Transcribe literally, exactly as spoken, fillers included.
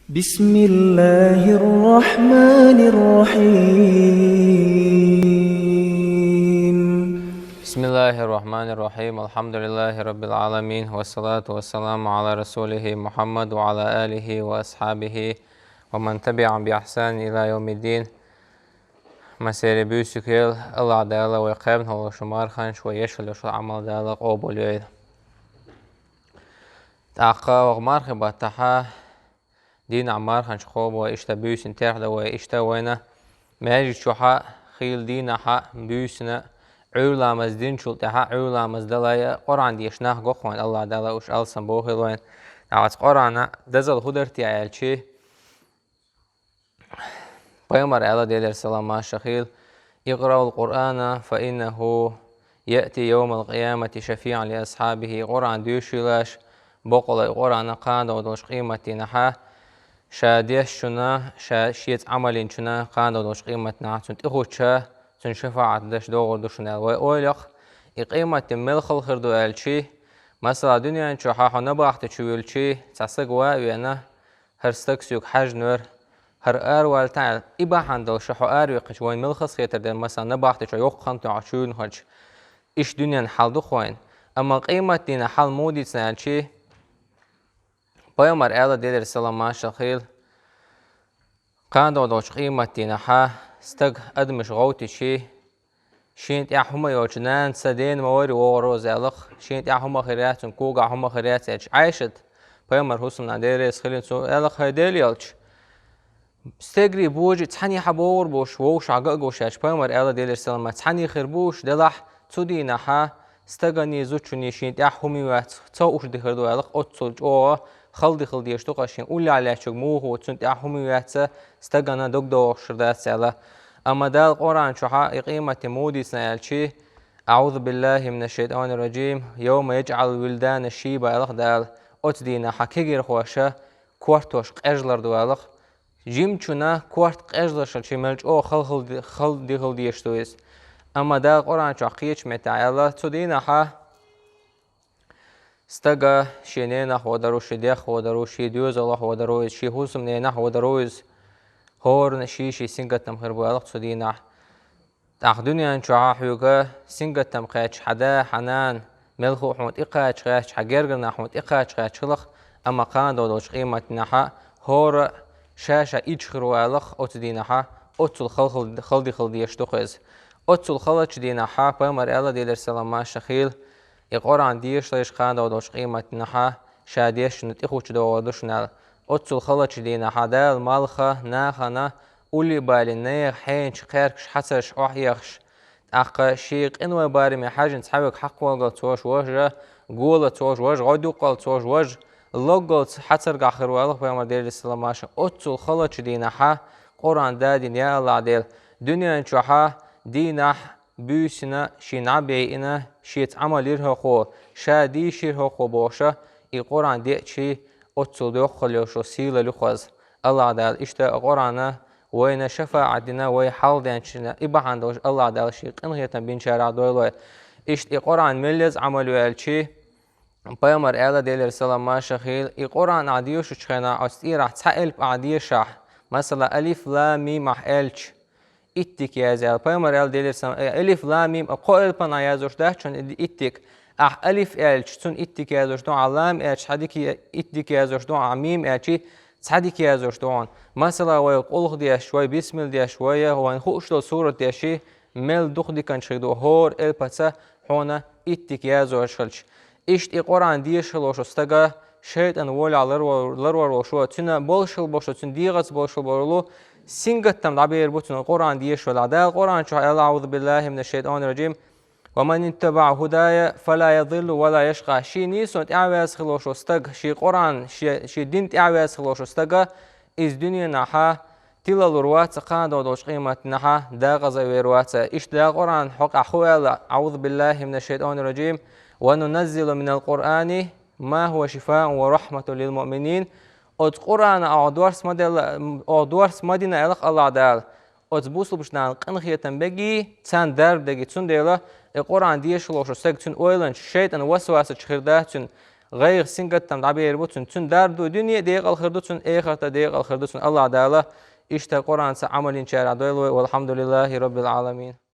بسم الله الرحمن الرحيم. بسم الله الرحمن الرحيم. الحمد لله رب العالمين. والصلاة والسلام على رسوله محمد وعلى آله وأصحابه ومن تبعهم بإحسان إلى يوم الدين. Масери буьйсикел Аллах Дала вай кхаьбна хьалуш марханча вай ешхалуш Ӏамал Дала къобал йойла. ТӀаккха ваха мархи баттахьа дийнахь марханча кхобо иштта буьйсина терхьда вай, иштта вайна маьждиг чухьа хийла дийнахьа буьйсина Ӏуьйрламаз динчул тӀаьхьа Ӏуьйрламаз далая Къуръан деша нах гохойна Аллах Дала уьш алсам бохийла вайна. НагӀаца Къуръана дазал хӀударте аьлчи, пайхамар аьла Делера салам-маршо хийла: «اقرأوا القرآن فإنه يأتي يوم القيامة شفيعا لأصحابه». Къуръан дуьйшийла аш, боккъала и Къуръана кхана долуш къематдийнахьа ша дешчунна, ша шеца Ӏамал йинчунна кхана долуш къематдийнахьа цунна тӀехӀуттуш, цунна шафаӀат деш догӀур ду шуна аьлла. Вай ойла йо-кх, и къематдийнахьа мел хала хир ду аьлчи, масала, дуьнен чохьа хьо набахти чу вуьлчи, цхьа стаг ван а веана, хӀара стаг соьга хьаьжна вара, хӀара араваьлла тӀаьхьа, и бахьана долуш хьо араваьккхича вайна мел хазахетар дара, масала, набахти чохь йоккха хан тоьхна чуьйрна хилча. Иштта дуьненан хьал ду-кх вайна. Амма къематдийнан хьал муха дийцина аьлчи, пайхамар аьла Делера салам-маршо хийла: кхана долуш къематдийнахьа стаг адамаш гӀовттичи, шена тӀехь хӀума йолчу нанас дена ма варри вогӀур ву иза аьлла-кх, шена тӀехь хӀума хир яц, цуьнан когахь хӀума хир яц аьлча, Ӏайшат, пайхамар хӀусамнана Дела реза хилийла цунна, аьлла-кх: «ХӀай Делан элча, стегарий божий цхьаьннехьа богӀур бу уьш, вовшахь ган а гуш», аьлча, пайхамар аьла Делера салам-маршо: «Цхьаьннех хир бу уьш, делахь цу дийнахьа стаганий зудчуний шена тӀехь хӀума яц, ца хууш дихир ду», аьлла-кх. Оццул чӀогӀа хала дихала дезаш ду-кх шен уллехь лаьттачуьнга муха ву, цунна тӀехь хӀума яц, стагана дог догӀуш хир дац аьлла. Амма Дала Къуръан чохьа и къематдийнахьа муха дийцина аьлчи, أعوذ بالله من الشيطان الرجيم. يوم يجعل الولدان شيبا, аьлла-кх Дала. Оцу дийнахьа кегийрхоша кортош къежлар ду аьлла-кх. Жимачунна корта къежлаш хилчи мел чӀогӀа хала хала ди-, хала дихала дезаш ду иза. Амма Дала Къуръан чохь кхечу меттехь аьлла: «Цу дийнахьа стага шен ненах вадар ву, шен дех вадар ву, шен доьзалх вадар ву иза, шен хӀусамненах вадар ву иза. ХӀоранна шен-шен сингаттам хир бу», аьлла-кх, цу дийнахь. ТӀаккха дуьнен чохьа хьоьга сингаттам кхаьчча хьан да, хьан нана, мелхо а хьуна тӀекхача гӀерташ, хьан гергара нах хьуна тӀекхача гӀерташ хилла-кх, амма кхана долуш къематдийнахьа хӀора ша-ша идча хир ву аьлла-кх оцу дийнахьа, оццул хала хала дихала дезаш ду-кх иза. Оццул халачу дийнахьа пайхамар аьла Делера салам-маршо хийла: «И Къуръан дешалаш кхана долуш къематдийнахьа ша дешчунна тӀехӀуттуш догӀур ду шуна», аьлла. Оццул халачу дийнахьа Дала малха, нахана улле а балийна нехан хьенаш, кхаьркаш, хьацарш охьаэхаш, тӀаккха шен къинойн бараме хьаьжна цхьаверг хьакхоллалц вожа, голалц вожа, гӀо дуккхалц вожа, логгалц хьацаргахь хир ву аьлла-кх пайхамар Делера салам-маршо. Оццул халачу дийнахьа Къуръан дадийна, я Аллах Дела, дуьнен чохьа дийнахь буьйсина, шен нӀа байина, шеца Ӏамал йира хӀокхо, ша дийшира хӀокхо бохуша, и Къуръан деъчи, оццул доккхал йолуш сийлалла ю-кх иза. Аллах Дала иштта а Къуръана вайна шафаӀат дина, вай хьалхадеанчунна, и бахьана долуш Аллах Дала шен къинхетам бинчарах дойла вай. Иштта и Къуръан мел еза Ӏамал ю аьлчи, пайхамар аьла Делера салам-маршо хийла: «И Къуръан ахь дешачу хенахь оцу тӀерахь цхьа элп ахь дешахь, масала, алиф, лам, мим ахь аьлча, итт дика яза», аьлла. Пайхамар аьла Делера салам, э, алиф, лам, мим, а кхо элпана яздеш дац шуна итт дика. Ахь алиф аьлча, цунна итт дика яздеш ду, ахь лам аьлча, цхьа дика, итт дика яздеш ду, ахь мим аьлчи, цхьа дика яздеш ду хьуна. Масала, вай къулхӀ деш, вай бисмилла деш, вай, вайна хууш долу сурат деши, мел дукха диканаш хир ду, хӀора элпаца хьуна итт дика яздеш хилча. Иштта и Къуръан дешалуш волу стага шайтӀан волехь ларвар-, ларвар волуш ву, цуьнан болуш хила болуш ву, цуьнан дегӀаца болуш хила болу сингаттам дӀабер бу цунна Къуръан дешалахь. Дала Къуръан чохь аьлла: «أعوذ بالله من الشيطان الرجيم. ومن اتبع هداي فلا يضل ولا يشقى». Шен нийсонан тӀаьхьаваьза хила волуш волу стаг, шен Къуръан, шен, шен дин тӀаьхьаваьза хила волуш волу стага, иза дуьненахьа тилалур вац, кхана долуш къематдийнахьа дакъаза вер вац. Иштта Дала Къуръан хьокъехь хӀун аьлла: «أعوذ بالله من الشيطان الرجيم. وننزل من القرآن ما هو شفاء ورحمة للمؤمنين». Оцу Къуръана оха дорс ма делла, оха дорс ма дина, аьлла-кх Аллах Дала. Оцу бусулбачу нахана къинхетам бегий, царна дарба дегий, цундела и Къуръан дешалуш волу стаг, цуьнан ойланаш шайтӀан васвасаш хир дац цуьнан, гӀайгӀа, сингаттам дӀабер бу цун. Цун дарба ду дуьне декъал хир ду цун, эхарта декъал хир ду цун. АллахӀ Дала иштта Къуръанца Ӏамал йинчарех дойла вай. ВалхьамдулиллахӀи Раббил Ӏаламин.